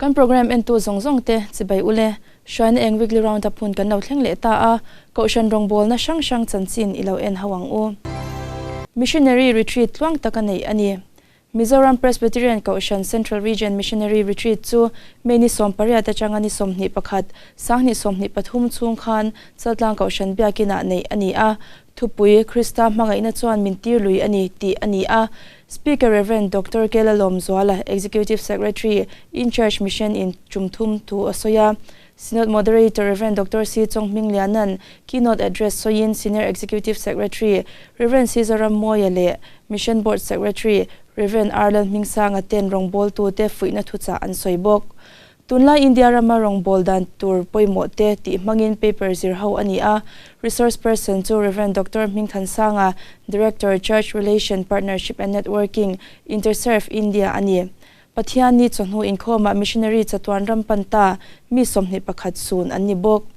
Kan programme entu zawng zawng te chibai ule, Hruaina eng weekly round up hun kan lo thleng leh ta a, Kohhran rawngbawlna hrang hrang chanchin i lo en ho ang u. Missionary Retreat tluang taka neih a ni. Mizoram Presbyterian Kohhran Central Region Missionary Retreat chu May ni 18 atanga ni 21, 2023 chhung khan Chaltlang Kohhran Biakinah neih a ni a, Thupui, Krista hmangaihna chuan min tir lui a ni, tih a ni a. Speaker Rev. Doctor Kela Lawmzuala, Executive Secretary, In-Charge Mission in tum thum thu a sawi a. Synod Moderator Rev. Doctor C. Chonghmingliana'n keynote address sawiin Senior Executive Secretary Rev. C. Zorammawia leh Mission Board Secretary Rev. R. Lalhmingsanga ten rawngbawltute fuihna thuchah an sawi bawk. Tunlai India rama rawngbâwl dan tur pawimawh te tih hmangin paper zir ho a ni a. Resource person chu Rev. Doctor Hmingthansanga, Director, Church Relation, Partnership and Networking, Interserve India a ni. Pathianni chawhnu inkhawmah missionary chatuan ram pan ta mi 21 sun an ni bawk.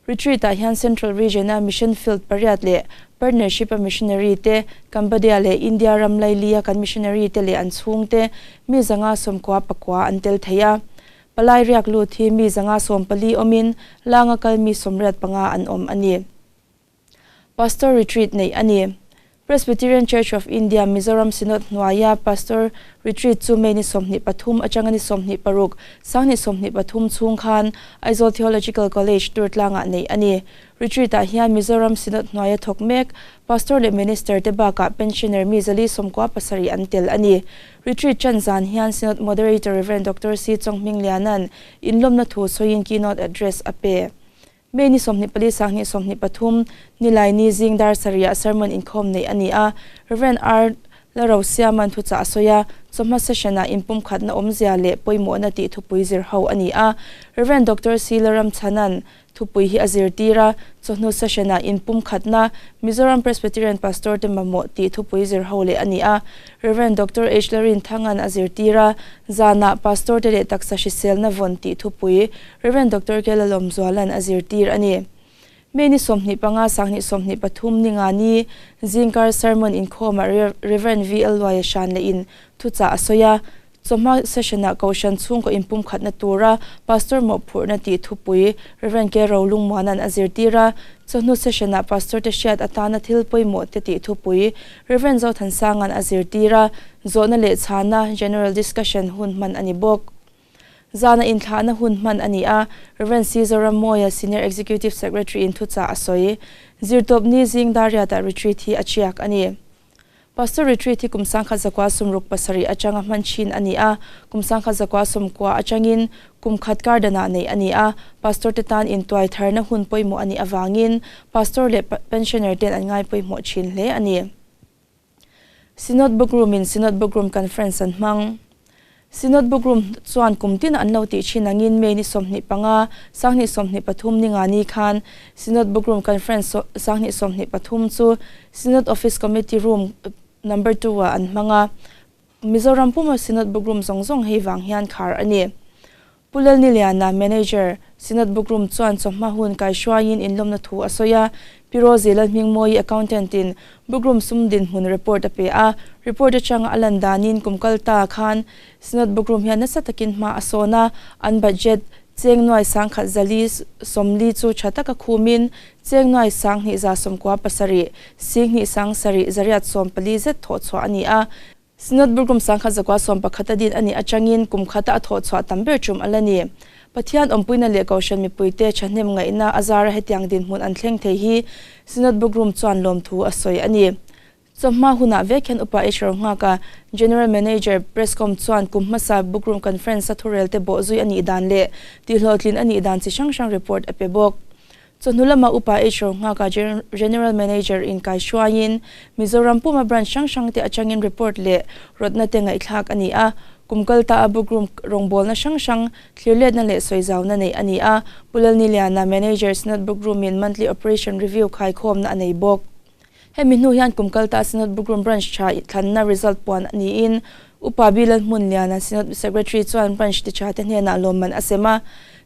Retreat ah hian Central Region a Mission Field pariat leh Partnership a Missionary te, Cambodia leh India ram laili a kan Missionary te leh an chhung te mi 594 an tel thei a. Palai riak lut hi mi 114 awmin langa kal mi 85 an awm a ni. Pastor Retreat neih a ni. Presbyterian Church of India Mizoram Synod hnuaia Pastor Retreat chu May ni 23 atanga ni 26, 2023 chhung khan Aizawl Theological College Durtlangah neih a ni. Retreat ah hian Mizoram Synod hnuaia thawk mek Pastor leh Minister te bakah Pensioner mi 497 an tel a ni. Retreat ṭan zan hian Synod Moderator Rev. Doctor C. Chonghmingliana'n inlawmna thu sawiin keynote address a pe. May ni 24 2023, Nilaini zing dar sarih ah sermon inkhawm neih a ni a, Rev. R. Lalrosiama'n thuchah a sawi a, chawhma session ah inpumkhatna awmzia leh pawimawhna tih thupui zir ho a ni a, Rev. Doctor C. Laramchhana'n thupui hi a zirtir a, chawhnu session ah inpumkhatna Mizoram Presbyterian Pastor te mamawh tih thupui zir ho leh a ni a, Rev. Doctor H. Larinthanga'n a zirtir a, zanah Pastor te leh taksa hriselna vawn tih thupui Rev. Doctor Kela Lawmzuala'n a zirtir a ni. May ni 25 2023 ni nga ni zingkar sermon inkhawmah Rev. VL Luaia hran lehin thuchah a sawi a. Chawhma session-ah Kohhran chhungkaw inpumkhatna tura Pastor mawhphurhna tih thupui Rev. K. Rolungmuana'n a zirtir a. Chawhnu session-ah Pastor te hriat atana thil pawimawh te tih thupui Rev. Zothansanga'n a zirtir a. Zawhna leh chhana, General Discussion, hun hman a ni bawk. Zana inthlahna hun hman a ni a, Rev. C. Zorammawia, Senior Executive Secretary in thuchah a sawi. Zirtawpni zing Dariatah retreat hi a chiak a ni. Pastor retreat hi kum 1967 atanga hman thin a ni a, kum 1990 atangin kum khat kar danah neih a ni a, Pastor te tan intuai tharna hun pawimawh a nih avangin Pastor leh Pensioner ten an ngai pawimawh thin hle a ni. Synod Bookroom in Synod Bookroom Conference an hmang. Synod Bookroom chuan kum tin an lo tih thin angin May ni 25, 2023 ni nga ni khan Synod Bookroom Conference 2023 chu Synod Office Committee Room Number 2 ah an hmang a. Mizoram puma Synod Bookroom zawng zawng hei vang hian khar a ni. Pu Lalniliana, Manager, Synod Bookroom chuan chawhma hun kaihruaiin inlawmna thu a sawi a. Pi Rosie Lalhmingmawii, Accountant in Bookroom sum dinhmun report a pe a. Report atanga a lan danin kum kal ta khan Synod Bookroom hian nasa takin hma a sawn a, an budget cheng nuai sangkhat zali sawmli chu tha taka khumin cheng nuai sanghnih za 97 singhnih sangsarih zariat 14 zet thawhchhuah a ni a. Synod Bookroom 1911 a din a nih atangin kum khata a thawh chhuah tam ber tum a la ni. Pathian awmpuina leh Kohhran mipuite thahnem ngaihna a zara hetiang dinhmun an thleng thei hi Synod Bookroom chuan lawmthu a sawi a ni. Chawhma hunah vek hian Upa H Rohnghaka, General Manager, Prescom chuan kum hmasa Bookroom Conference a thurelte bawhzui a nih dan leh tihhlawhtlin a nih dan chi hrang hrang report a pe bawk. Chawhnu lama Upa H Rohnghaka General Manager in kaihruaiin Mizoram puma branch hrang hrang te atangin report leh rawtna te ngaihthlak a ni a. Kum kal ta a bookroom rawngbawlna hrang hrang thlirletna leh sawizauna neih a ni a. Pu Lalniliana, Manager, Synod Bookroom in Monthly Operation Review khaikhawmna a nei bawk. Hemi hnu hian kum kal ta Synod Bookroom Branch tha thlanna result puan a niin Upa B Lalhmunliana, Synod Secretary chuan Branch ti tha te hnenah lawmman a sem a.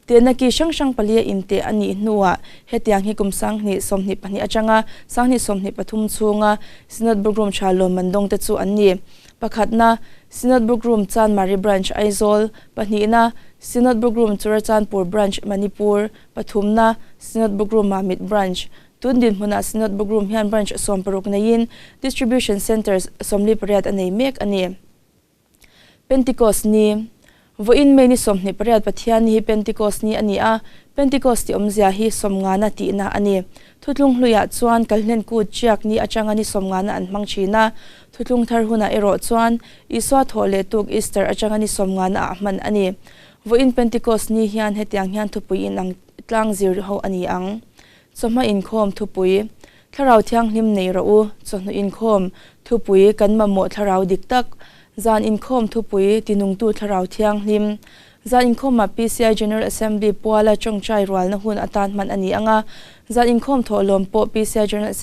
Tehna ki hrang hrang palia inteh a nih hnuah hetiang hi kum 2022 atanga 2023 chhunga Synod Bookroom tha lawmman dawngte chu an ni. Pakhatna, Synod Bookroom Chanmari Branch, Aizawl, Pahnihna, Synod Bookroom Churachandpur Branch, Manipur, Pathumna, Synod Bookroom Mamit Branch. Tun dinhmunah Synod Bookroom hian branch 16 neiin Distribution Centres 48 a nei mek a ni. Pentecost Ni, Vawiin May ni 28 Pathian ni hi Pentecost Ni a ni a, Pentecost tih awmzia hi sawmngana tihna a ni. Thutlung hluiah chuan Kalhlen Kut Chiak Ni atanga ni sawmngana an hmang thin a, Thutlung thar hunah erawh chuan Isua thawh leh tuk Easter atanga ni sawmngana ah hman a ni. Vawiin Pentecost Ni hian hetiang hian thupui inang tlang zir ho a ni ang. Chawhma inkhawm thupui, Thlarau Thianghlim nei rawh u, chawhnu inkhawm thupui, Kan mamawh thlarau dik tak, zan inkhawm thupui, Tinungtu Thlarau Thianghlim. Zan inkhawmah PCI General Assembly puala tawngtai rualna hun atan hman a ni ang a, zan inkhawm thawhlawm pawh PCI General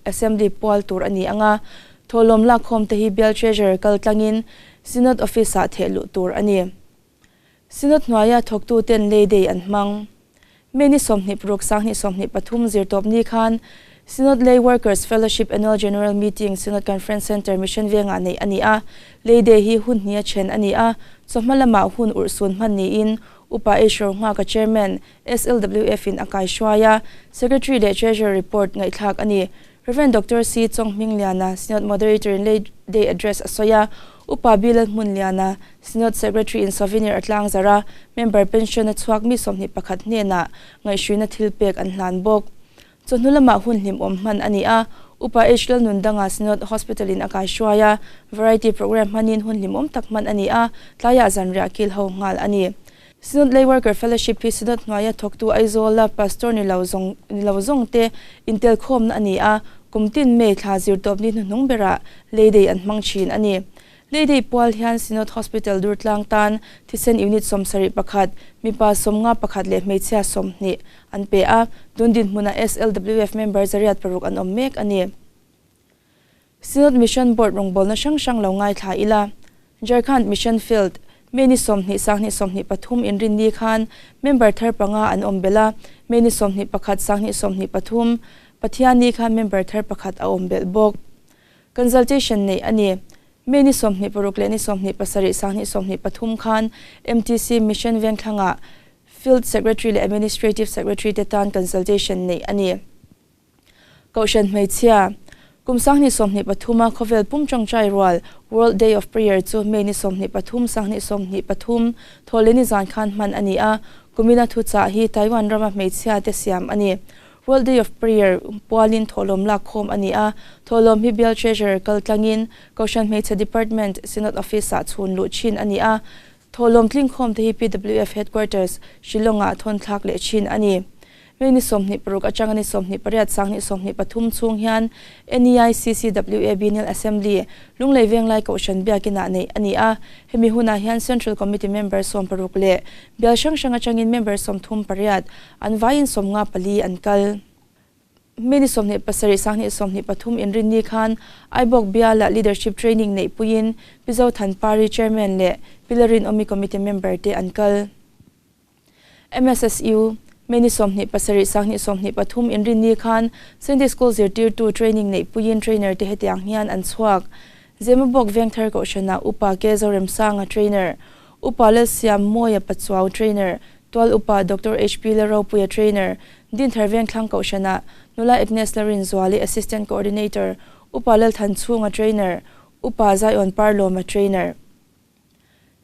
Assembly pual tur a ni ang a, thawhlawm lakkhawm te hi Bial Treasurer kal tlangin Synod Office-ah theh luh tur a ni. Synod hnuaia thawktuten Lay Day an hmang. May ni 26 2023 zirtawp ni khan Synod Lay Workers Fellowship Annual General Meeting Synod Conference Centre Mission Vengah neih a ni a. Lay Day hi hun hnih a then a ni a, chawhma lamah hun urhsun hman niin Upa H Rohnghaka Chairman, SLWF in a kaihruai a, Secretary leh Treasurer report ngaihthlak a ni. Rev. Doctor C. Chonghmingliana, Synod Moderator in Lay Day Address a sawi a, Upa B. Lalhmunliana, Synod Secretary in Souvenir a tlang zarh a, Member pension a chhuak mi 21 hnenah ngaihhruina thil pek an hlan bawk. Chawhnu lamah hun hlimawm hman a ni a, Upa H. Lalnundanga Synod Hospital in a kaihruai a, Variety Programme hmanin hun hlimawm tak hman a ni a, tlaiah zanriah kil ho nghal a ni. Synod Lay Worker Fellowship hi Synod hnuaia thawktu Aizawla Pastor ni lo zawng ni lo zawngte intelkhawmna a ni a, kum tin May thla zirtawp ni hnuhnung berah Lay Day an hmang thin a ni. Lay Day pual hian Synod Hospital Durtlang tan thisen unit 71, mipa 51 leh hmeichhia 20 an pe a, tun dinhmunah SLWF member 106 an awm mek a ni. Synod Mission Board rawngbawlna hrang hrang lo ngaithla ila. Jharkhand Mission Field, May ni 20 2023 inrinni khan member thar panga an awm belh a, May ni 21 2023 Pathianni khan member thar pakhat a awm belh bawk. Consultation neih a ni. May ni 26 leh ni 27 2023 khan MTC Mission Vengthlangah Field Secretary leh Administrative Secretary te tan consultation neih a ni. Kohhran hmeichhia, Kum 2023 a khawvel pum tawngtai rual World Day of Prayer chu May ni 23 2023 thawhleni zan khan hman a ni a, kumina thuchah hi Taiwan rama hmeichhia te siam a ni. World Day of Prayer pualin thawhlawm lak khawm a ni a, thawhlawm hi Bial Treasurer kal tlangin Kohhran Hmeichhe Department Synod Office-ah chhun luh thin a ni a, thawhlawm tling khawm te hi PWF Headquarters, Shillong-ah thawn thlak leh thin a ni. May ni 26 atanga ni 28 2023 chhung hian NEICCWA Biennial Assembly, Lunglei Venglai Kohhran Biakinah neih a ni a. Hemi hunah hian Central Committee member 60 leh bial hrang hrang atangin member 38, an vaiin 54 an kal. May ni 27 2023 inrinni khan Aibawk Biala Leadership Training neih puiin Pi Zothanpari Chairman leh Pi Larinawmi Committee member te an kal. MSSU, May ni 27 2023 inrinni khan Sunday School zirtirtu training neih puiin trainer te hetiang hian an chhuak. Zemabawk Vengthar Kohhranah Upa K Zoremsanga trainer, Upa Lalsiam Mawia Pachuau trainer, Tual Upa Doctor HP Laropuia trainer, Dinthar Vengthlang Kohhranah Nula Agnes Larinzuali assistant coordinator, Upa Lalthanchhunga trainer, Upa Zion Parlawma trainer.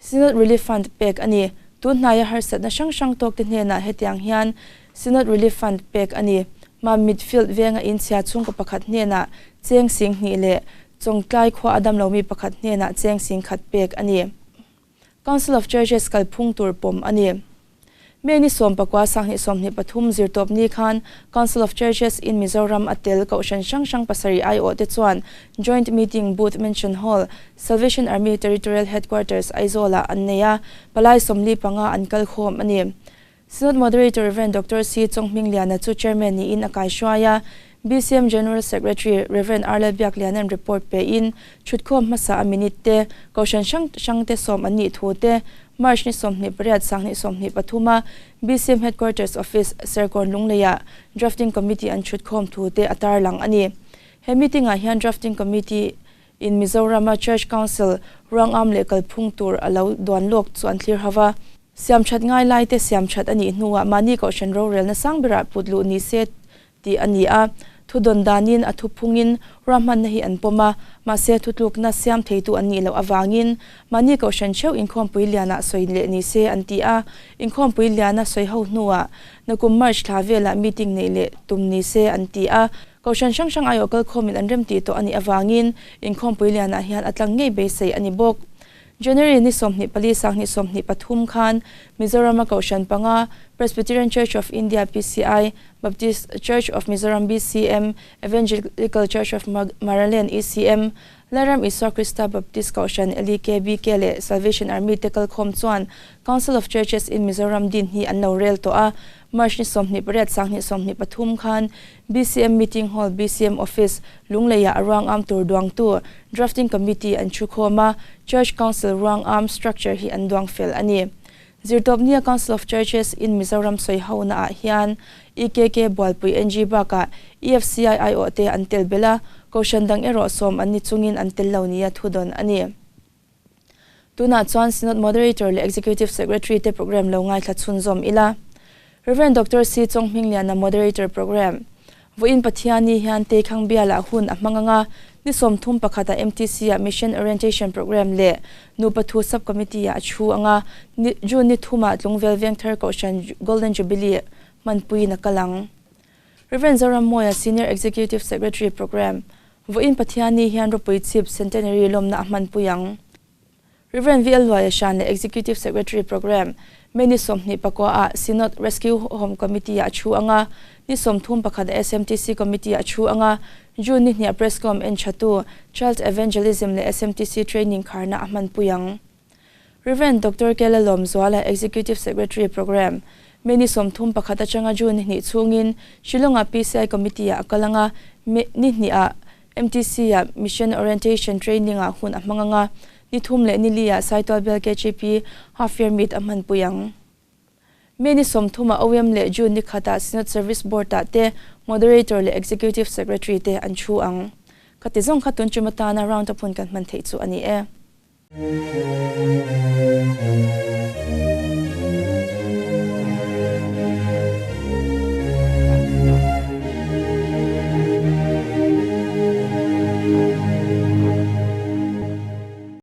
Synod Relief Fund pek a ni. Tun hnaia harsatna hrang hrang tawk te hnenah hetiang hian Synod Relief Fund pek a ni. Mam midfield venga inchhia chhungkaw pakhat hnenah cheng sing hnih leh Chawngtlai khua a damlomi pakhat hnenah cheng sing khat pek a ni. Council of Churches kalphung tur pawm a ni. May ni 19 2023 zirtawp ni khan Council of Churches in Mizoram a tel Kohhran hrang hrang pasarih aiawh te chuan Joint Meeting Booth Mansion Hall, Salvation Army Territorial Headquarters, Aizawl-ah an nei a, palai 45 an kal khawm a ni. Synod Moderator Rev. Doctor C. Chonghmingliana chu Chairman niin a kaihruai a. BCM General Secretary Rev. Arlel Biakliana'n report pein thutkhawm hmasa a minute te, Kohhran hrang hrangte sawm an nih thu te, March ni 28 2023 a BCM Headquarters Office, Serkawn Lungleiah Drafting Committee an thutkhawm thu te a tarlang a ni. He meeting ah hian Drafting Committee in Mizorama Church Council ruangam leh kalphung tur a lo duan lawk chu an thlir ho a. Siam that ngai lai te siam that a nih hnuah mahni kohhran rorelna sang berah put luh ni se tih a ni a. Thu dawn danin a thuphungin ruahmanna hi an pawm a, mahse thutlukna siam theitu an nih loh avangin mahni kohhran theuh inkhawmpui lianah sawi leh ni se an ti a. Inkhawmpui liana sawi ho hnuah nakum March thla velah meeting neih leh tum ni se an ti a. Kohhran hrang hrang aiawh kalkhawmin an remtih tawh a nih avangin inkhawmpui lianah hian a tlang ngei beisei a ni bawk. January ni 24 2023 khan Mizorama Kohhran panga, Presbyterian Church of India, PCI, Baptist Church of Mizoram, BCM, Evangelical Church of Maraland, ECM, Lairam Isua Krista Baptist Kohhran, LEKBK, leh Salvation Army te kalkhawm chuan Council of Churches in Mizoram din hi an lo rel tawh a. March ni 28 2023 khan BCM Meeting Hall, BCM Office, Lungleiah a ruangam tur duangtu Drafting Committee an thu khawm a, Church Council ruangam structure hi an duang fel a ni. Zirtawpnia Council of Churches in Mizoram sawi hona ah hian EKK Bualpui NG bakah EFCI aiawh te an tel belh a, Kohhran dang erawh sawm an ni chungin an tel lo nia thu dawn a ni. Tunah chuan Synod Moderator leh Executive Secretary te program lo ngaithla chhunzawm ila. Rev. Doctor C. Chawnghmingliana Moderator Program. Vawiin Pathiani hian Teikhang bialah hun a hmang anga ni 31 ah MTC ah Mission Orientation Program leh Nupa Thu Sub-Committee ah a thu anga ni June ni thumah Tlungvel Vengthar Kohhran Golden Jubilee hmanpuiin a kal ang. Rev. Zorammawia Senior Executive Secretary Program. Vawiin Pathiani hian ropui chhip Centenary lawmna a hmanpui ang. Rev. VL Luaia Hran leh Executive Secretary Program, May ni 29 ah Synod Rescue Home Committee ah a thu anga, ni 31 ah SMTC Committee ah a thu anga, June ni hnih ah Prescom en thatu Child Evangelism leh SMTC Training kharna a hmanpui ang. Rev. Doctor Kela Lawmzuala Executive Secretary Program, May ni 31 atanga June ni hnih chhungin Shillong ah PCI Committee ah a kal anga, May ni hnih ah MTC ah Mission Orientation Training ah hun a hmang anga, ni thum leh ni li ah Saitual Bial KGP Half Year Meet a hmanpui ang. May ni 30 ah OM leh June ni khat ah Synod Service Board ah te Moderator leh Executive Secretary te an thu ang. Khati zawng kha tun tum atana round up hun kan hman theih chu a ni e.